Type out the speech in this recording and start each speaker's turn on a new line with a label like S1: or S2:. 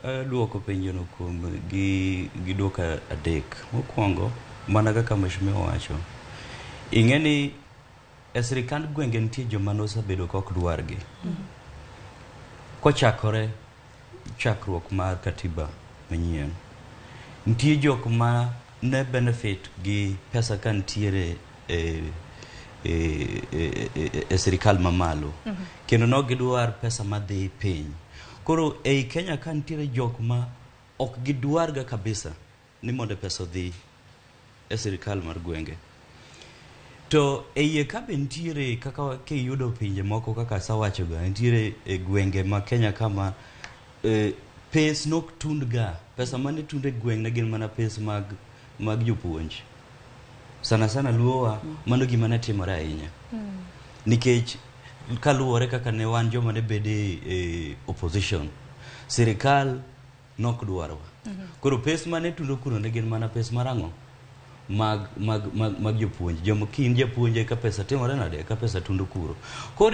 S1: Aduoko penjono kuom gi, gi duoko adek. Mokwongo, mana kaka mheshimiwa wacho, ing'e ni e sirikand gwenge nitie joma nosebedo ka ok dwargi. Kochakore chakruok mar katiba manyien, nitie jok ma ne benefit gi pesa ka nitiere e, e, e, e, e sirikal mamalo kendo ne ok gidwar pesa madhi piny. Koro ei Kenya ka nitiere jok ma ok gidwarga kabisa ni mondo pesa odhi e sirikal mar gwenge. To e iye ka be nitiere kaka kiyudo pinje moko kaka asewachoga, nitiere e gwenge ma Kenya kama e, pes nok tund ga. Pesa mane tund e gweng' ne gin mana pes mag, mag jopuonj. Sana sana luowa, mano gima ne timore ahinya. Nikech kaluwore kaka ne wan joma ne bede e opposition, sirikal nok dwarwa. Koro pes mane tundo kuno ne gin mana pes mar ang'o? Mag, mag, mag, mag jopuonj. Joma ki in japuonj eka pesa timore nade? Eka pesa tundo kuro. Koro